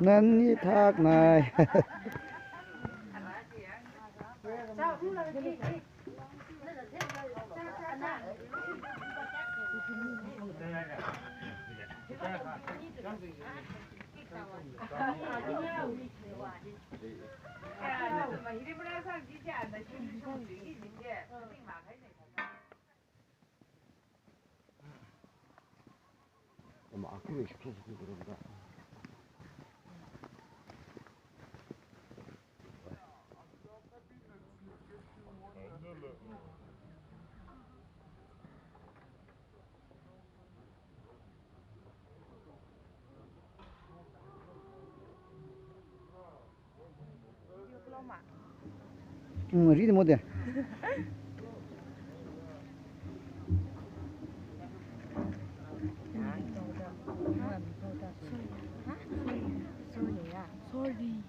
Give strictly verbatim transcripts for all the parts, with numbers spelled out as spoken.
Nani thaknai. Hmm, read more there. Sorry.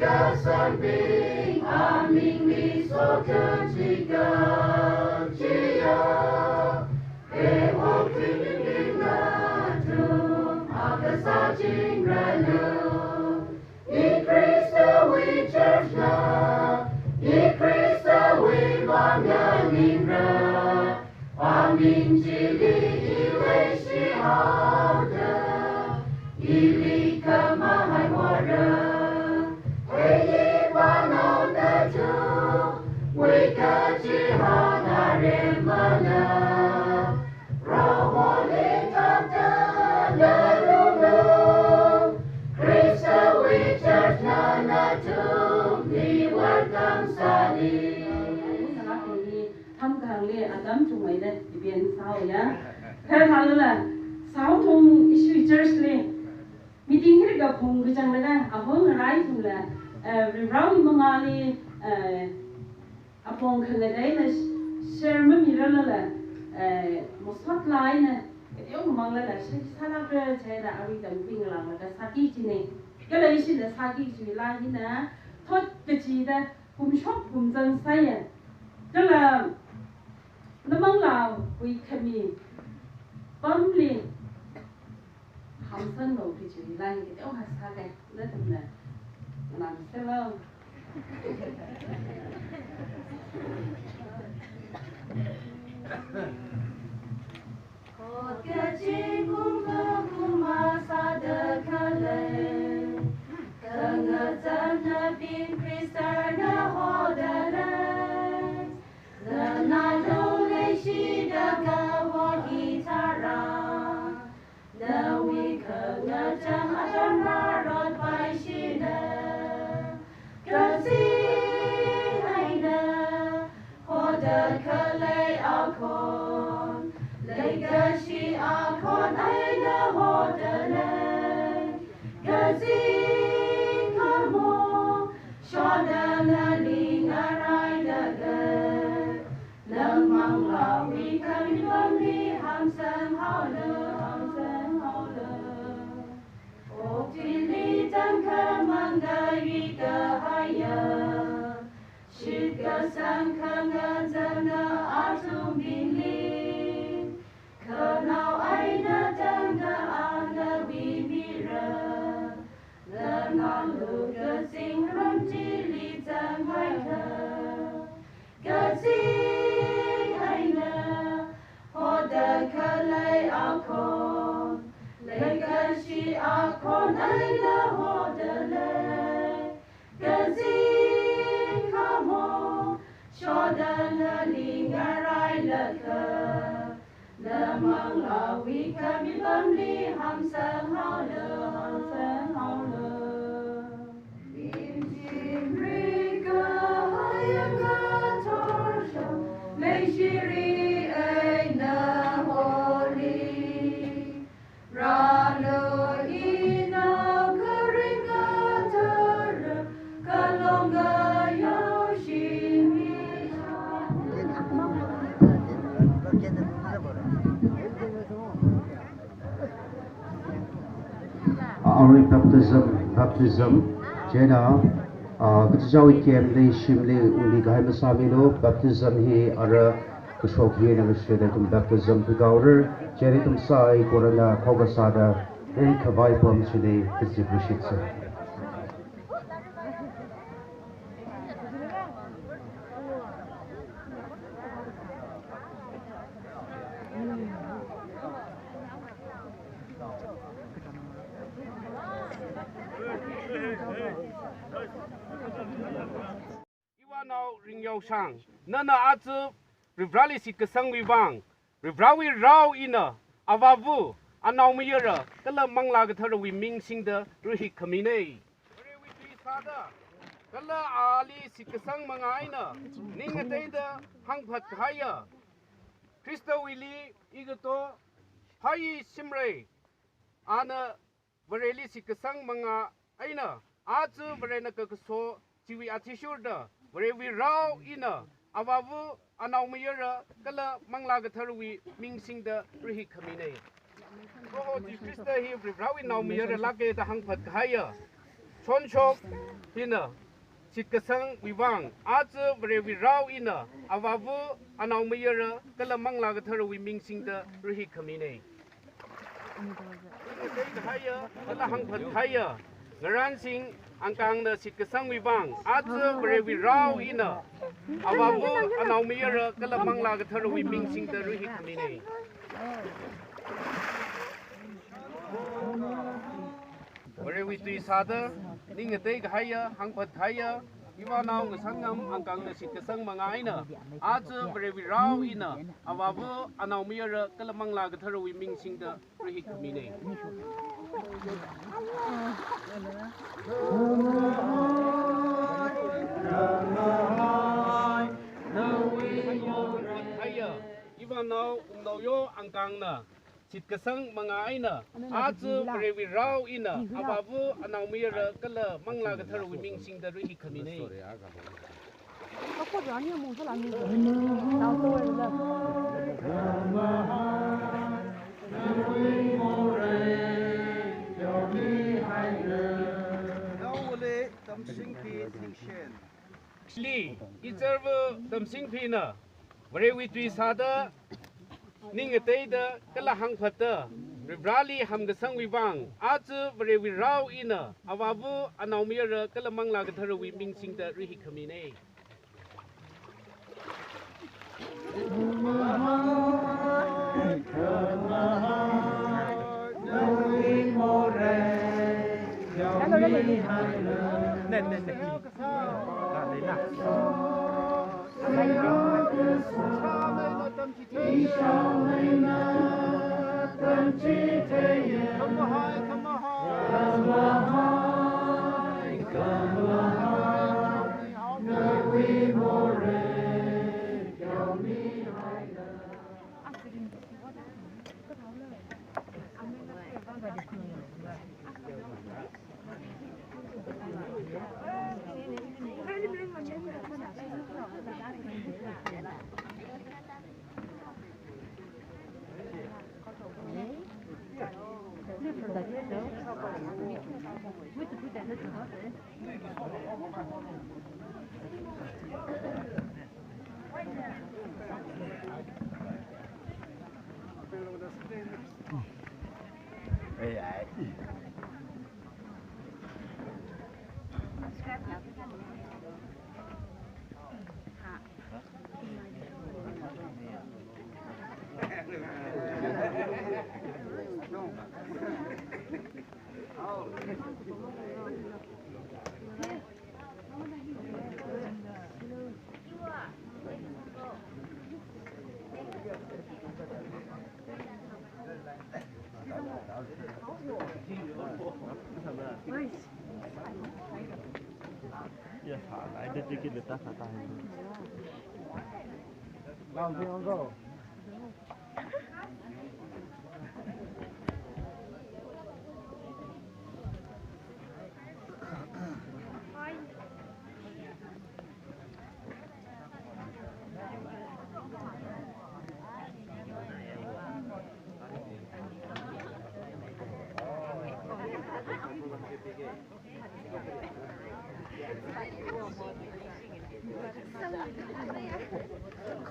Kasāngbing amingli soda chika chiya, ewo trinity nathum akha sāchingranu. I Khristawui church na, I Khristawui vang nganingra. Aming chili i leishi haoda, ili khamahai vāra. Ei i vānao nathumwui kachihān aremana. Proholi tata nalulu. Khristawui church na nathumli welcome sāli. Hamkahāngli atam chungmeida iben sāya. Kha khalala, South Hong Ishui Church li meeting hirka phung kachanglaga, ahong rai chungla, eh, Varewui mangāli, eh, apong khangateina share mamiralala, eh, masot laina, kateo manglala, shi salakra chida, arui tamkhui ngalānglaga sāki chine. Kala ishila sāki chi laina, thot kachida, kumshok kumzang sāya. Kala namanglāwui khami pamli hamsanglu kachi laiya, kateo ha sāka, nathumna nganāsālu. Khokhachi kumkha kuma sāda khalei, khangazanabing Khristana hodalei. Nana lungli shida kaho hitara, nawui khangazan atam rarot paishina. Kazing eina hoda khalei akhon, leikashi akhon eina hodalei. Kazing khamong, shoda nali ngarailaga, namanglāwui khami pamli hamsang haolu, hamsang haolu. Okthuili tangkhamang kayui kahaiya, shitkasang khangazana athumbingli, khanao eina tangda ana vimira. Nana lukazing ram chili zanghaikha, kazing eina hoda khalei akhon, leikashi akhon eina hodalei. Kazing khamong, shoda nali ngarailaga, namanglāwui khami pamli hamsang haolu, hamsang haolu. Imjimri kahaiya ngathor shong, leishiri eina holi. Ranu ina kharing ngathara, kalong kayao shimli. Arui baptism, baptism, chieina, ah, kachichāwui kemli, shimli, ungmi kahai masāmilu, baptism hi ara kashok hina kashida ithum baptism thuihaora, chieina ithum saikoran khokha sāda, ringkhavai pam chili kazip rishitsa. Iwui nao Ringyaoshang, nana aja Varivarali shitkasangwui vang, Varivarawui rao eina, Avāva, Anaomayara, kala Manglā Katharawui ming singda rahik khamina. Varewui tui sāda, kala ali shitkasang manga eina, ning ngateida hāngphat kahaiya Khristawuili ikato, phāyi shimrei, ana Vareli shitkasang manga eina, aja Varena kakaso chiwui athishurda, Varewui rao eina, Avāva, Anaomayara, kala Manglā Katharawui ming singda rahik khamina. Proho Jishu Khrista hi Varivarawui Naomayara lāka da hāngphat kahaiya, chonshok, hina shitkasangwui vang aja Varewui rao eina Avāva, Anaomayara kala Manglā Katharawui ming singda rahikhamine. Haiya, kala hāngphathaiya, ngarānsing Angkangna shitkasangwui vang aja Varewui rao eina Avāva, Anaomayara kala Manglā Katharawui ming singda rahikhamine. Varewui tui sāda, ning ngateikahaiya, hāngphathaiya, ivānao ngasangngam Angkangna shitkasang mangā eina aja Varewui rao eina Avāva, Anaomayara kala Manglā Katharawui ming singda rahikhamine. Haiya, ivānao Wungnaoyo Angkangna shitkasang mangā eina aja Varewui rao eina Avāva, Anaomayara kala Manglā Katharawui ming singda rahikhamine. Naowale Tamsingphi Singsen. Li, ichārva Tamsingphina Varewui tui sāda, ning ngateida kala hāngphatda, Varivarāli hamkasangwui vang aja Varewui rao eina Avāva, Anaomayara kala Manglā Katharawui ming singda rahikhamine.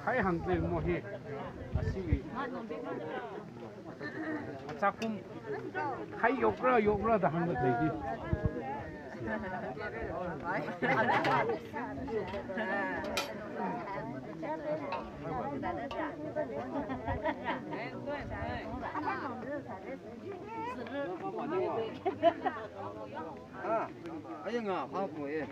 Khai hāngli mo hi. Asi. Chākum. Khai yokra, yokra da hāngda thei hi. Ah, ayang ah, apa ye?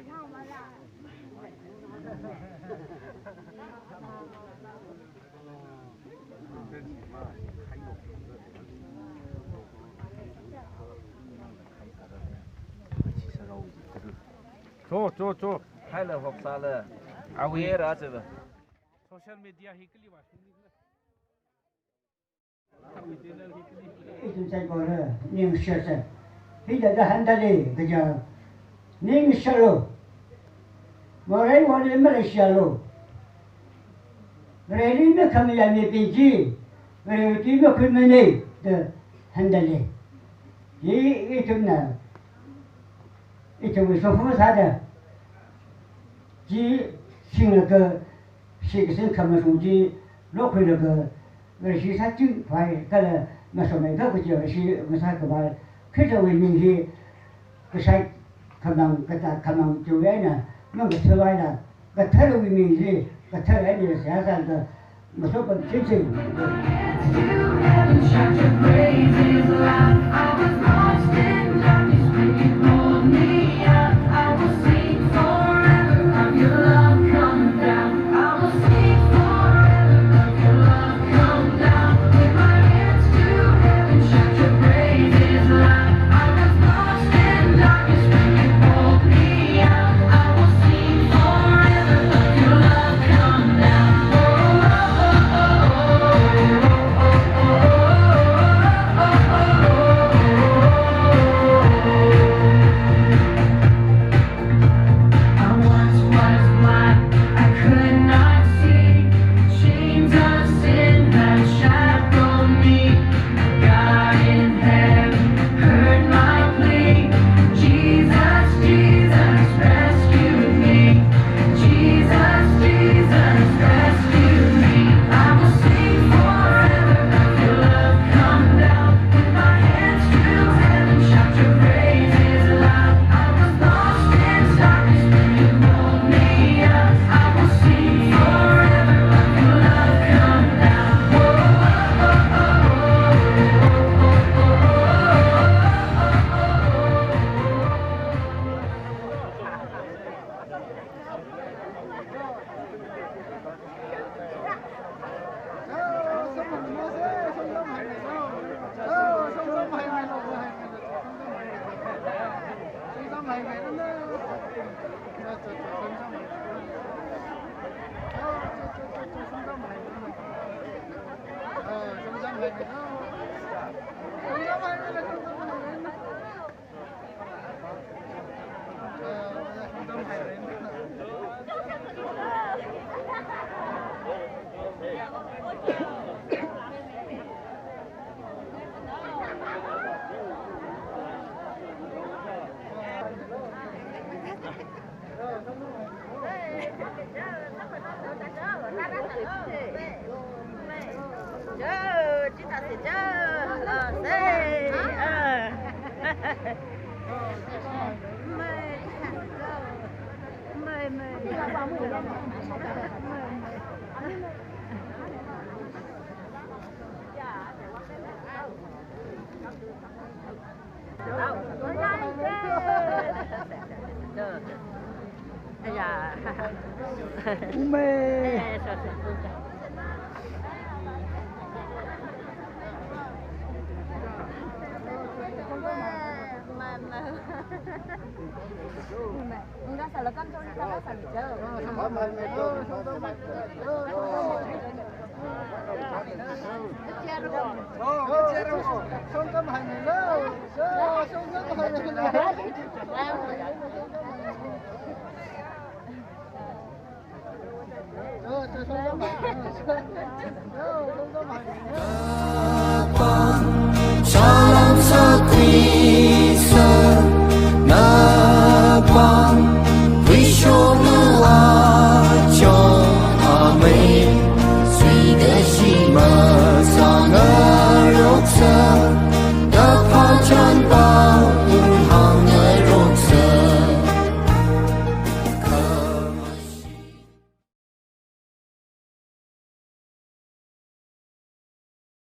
Cho, cho, cho. Hai la hok sa la. Awi. Ye ra che ba. Social media hi kali wa. Ithum saikora ningshasa. Hithāda hāngdalei kaja, ningshalo. Morei wali Malaysia lo. Moreili makhamayā mibing chi, Morei chi makhuimanei da hāngdalei. Hi ithumna Ithumwui sokhama sāda, chi singlaga, shikasin khamashung chi lokhuilaga, Vareshi sāching phai kala masomei kha kachi Vareshi masākhavai, Khristawui ming hi kashai khamang, kata khamang chiwui eina mangkathawaila, katharawui ming hi kathara eina seihā sālaga, masopam chingching. I once was blind, I could not see. Chains of sin had shackled me. God in heaven heard my plea. Jesus, Jesus, rescue me. Jesus, Jesus, rescue me. I will sing forever of your love come down. With my hands to heaven, shout your praises loud. I was lost in darkness, but you pulled me out. I will sing forever of your love come down. Whoa, whoa, whoa, whoa.